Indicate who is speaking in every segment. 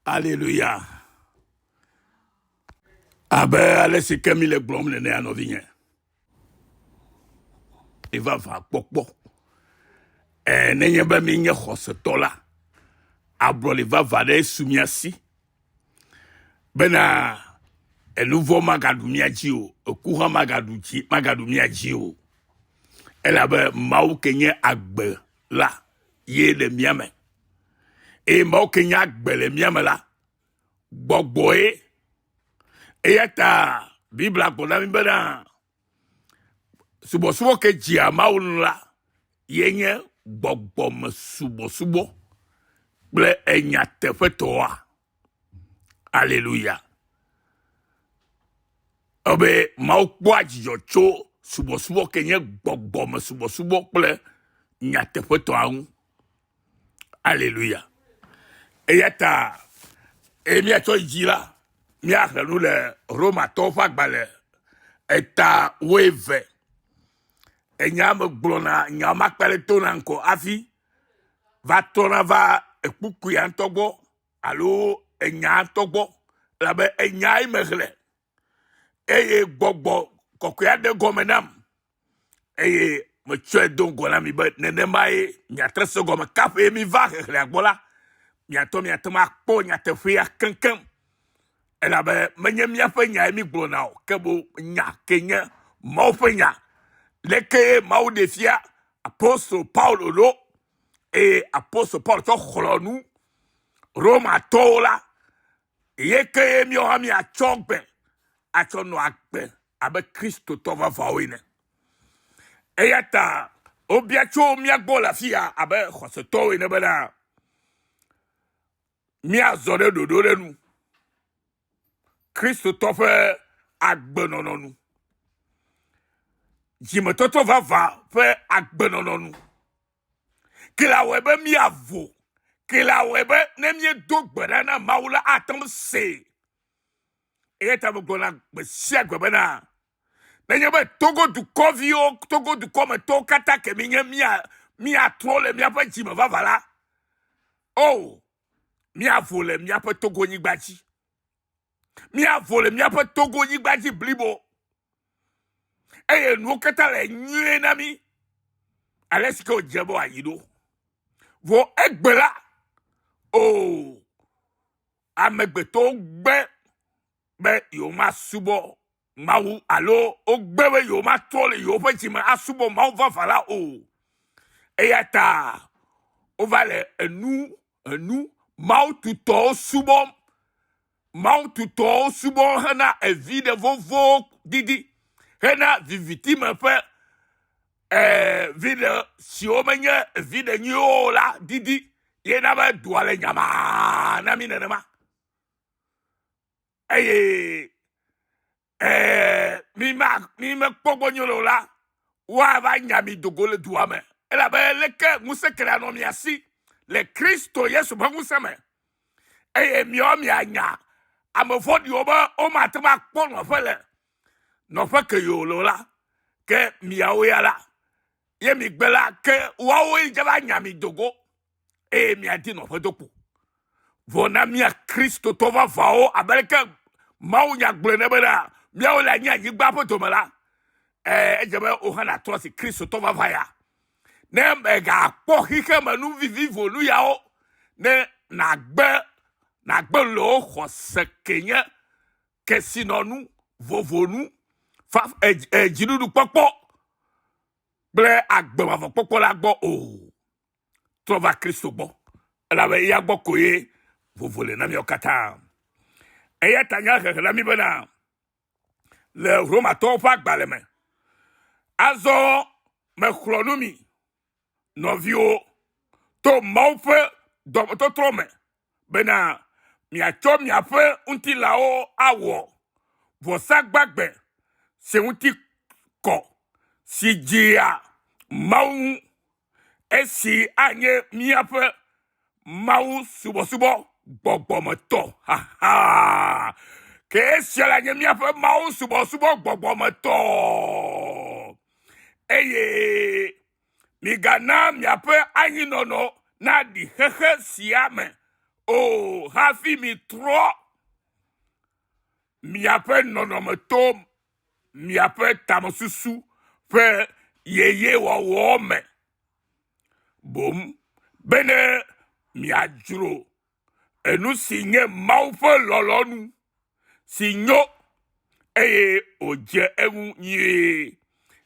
Speaker 1: Aleluya. Abe ale si ke mi le gblɔm nenea nɔvinye. Vavã kpɔkpɔ. Ɛ nenye be mi nye xɔsetɔ la, ablɔɖe vavã ɖe su mia si. Bena enuvɔ magaɖu mia dzi o, eku hã magaɖu dzi magaɖu mia dzi o. Elabe Mawu ke nye agbe la ye le mia me. Eye Mawu ke nye agbe le mia me la, gbɔgbɔe. Eya ta Biblia gblɔ na mi bena subɔsubɔ ke dzea Mawu ŋu la ye nye gbɔgbɔmesubɔsubɔ kple enyateƒetɔa. Aleluya. Ebe Mawu kpɔa dzidzɔ tso subɔsubɔ ke nye gbɔgbɔmesubɔsubɔ kple nyateƒetɔa ŋu. Aleluya. Eya ta eye míatsɔ yi dzi la, míaxlẽ nu le Romatɔwo ƒe agbalẽ eta wuieve. Enya me gblɔna nya ma kpe ɖe to na ŋkɔ hafi va trɔna va ekpukpuia ŋutɔ gbɔ alo enya ŋutɔ gbɔ elabe enyae mexlẽ eye gbɔgbɔ kɔkɔea ɖe gɔme nam eye metsɔe do ŋgɔ na mi be nenemae miatre se gɔme kaƒee miva xexlẽa gbɔ la miatɔ miate ŋu akpɔ nyateƒea keŋkeŋ elabe menye míaƒe nyae mi gblɔna o ke bo nya ke nye Mawu ƒe nya leke Mawu ɖe fia apostol Paulo ɖo eye apostol Paulo tsɔ xlɔ̃ nu Romatɔwo la ye ke ye míawo hã míatsɔ gbe atsɔ nɔ agbe abe Kristotɔ vavãwo ene. Eya ta wobia tso mía gbɔ le afi ya abe xɔsetɔwo ene bena míazɔ ɖe ɖoɖo ɖe nu, Kristotɔ ƒe agbenɔnɔ nu, dzimetɔtrɔ vavã ƒe agbenɔnɔ nu. Ke la wɔe be míavo. Ke la wɔe be ne míedo gbe ɖa na Mawu la, ate ŋu see. Eya ta megblɔna gbe sia gbe bena, nenye be Togo dukɔviwo, Togo dukɔmetɔwo katã ke míenye mía míatrɔ le míaƒe dzime vavã la, o, míavo le míaƒe Togo-nyigba dzi. Míavo le míaƒe Togo-nyigba dzi blibo. Eye nuwo katã le nyuie na mí ale si ke wòdze be wòayi ɖo. Vɔ egbe la, o, amegbetɔwo gbe be yewomasubɔ Mawu alo wogbe be yewomatrɔ le yewoƒe dzime asubɔ Mawu vavã la o. Eya ta wova le enu enu Mawu tutɔwo subɔm. Mawu tutɔwo subɔm hena eviɖe vovowo didi hena vivitime ƒe eh, viɖe siwo menye viɖe nyuiwo o la didi ye na be dua le nyamaa na mí nenema. Eye eh, mi ma mi mekpɔ gbɔ nyuie o la, woava nya mi do go le dua me. Elabe leke ŋusẽ ke le anɔ mia si le Kristo Yesu ƒe ŋusẽ me. Eye miawo mianya ame vɔ̃ɖiwo be womate ŋu akpɔ nɔƒe le nɔƒe ke yewo le o la, ke miawo ya la, ye migbe la, ke woawoe dze va nya mi do go. eye miadi nɔƒe do kpo. Vɔ na mía Kristotɔ vavãwo abe leke Mawu nya gblɔe ne bena míawo le anyi anyigba ƒe dome la, eh, edze be wò hã nàtrɔ asi Kristotɔ vavã ya. Ne mègakpɔ xexeme nu vivivo nu yawo ne nàgbe nàgbe le wò xɔse ke nye kesinɔnu, vovonu, fa, eh, eh, dziɖuɖukpɔkpɔ kple agbe mavɔ kpɔkpɔ la gbɔ o. Trɔ va Kristo gbɔ, elabe eya gbɔ koe vovo le na míawo katã. Eya ta nya hehe na mí bena le Romatɔwo ƒe agbalẽ me, azɔ mexlɔ̃ nu mi, nɔviwo, to Mawu ƒe dɔmetɔtrɔ me bena miatsɔ miaƒe ŋutilãwo awɔ vɔsa gbagbe si ŋuti kɔ, si dzea Mawu ŋu, esi anye míaƒe Mawu subɔsubɔ gbɔgbɔmetɔ. Haha! Ke esia la nye míaƒe Mawu subɔsubɔ gbɔgbɔmetɔ. Eye migana miaƒe anyinɔnɔ naɖi xexe sia me O, hafi mitrɔ miaƒe nɔnɔme to miaƒe tamesusu ƒe yeyewɔwɔ me boŋ bene miadzro enu si nye Mawu ƒe lɔlɔ̃nu si nyo eye wòdze eŋu nyuie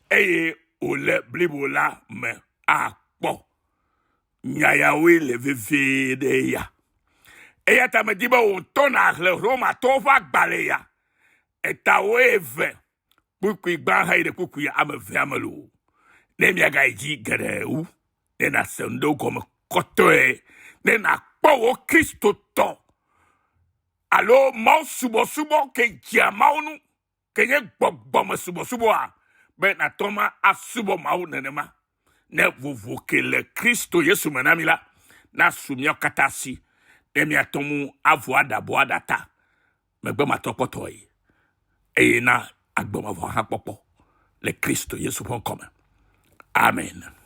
Speaker 1: eye wòle blibo la me akpɔ. Nya yawoe le vevie ɖe ya. Eya ta medi be wò ŋutɔ nàxlẽ Romatɔwo ƒe agbalẽ ya etawoe eve kpukpui gbã heyi ɖe kpukpui ame evea me loo. Ne miagayi dzi geɖe wu, ne nàse nu ɖewo gɔme kɔtɔe, ne nàkpɔ wò Kristotɔ alo Mawu subɔsubɔ ke dzea Mawu ŋu, ke nye gbɔgbɔme subɔsubɔa, be nàtɔ ma asubɔ Mawu nenema. Ne vovo ke le Kristo Yesu me na mi la, nasu míawo katã si, ne míate ŋu avo aɖabo aɖata megbematɔkpɔtɔe, eye na agbe mavɔ hã kpɔkpɔ le Kristo Yesu ƒe ŋkɔ me. Amen.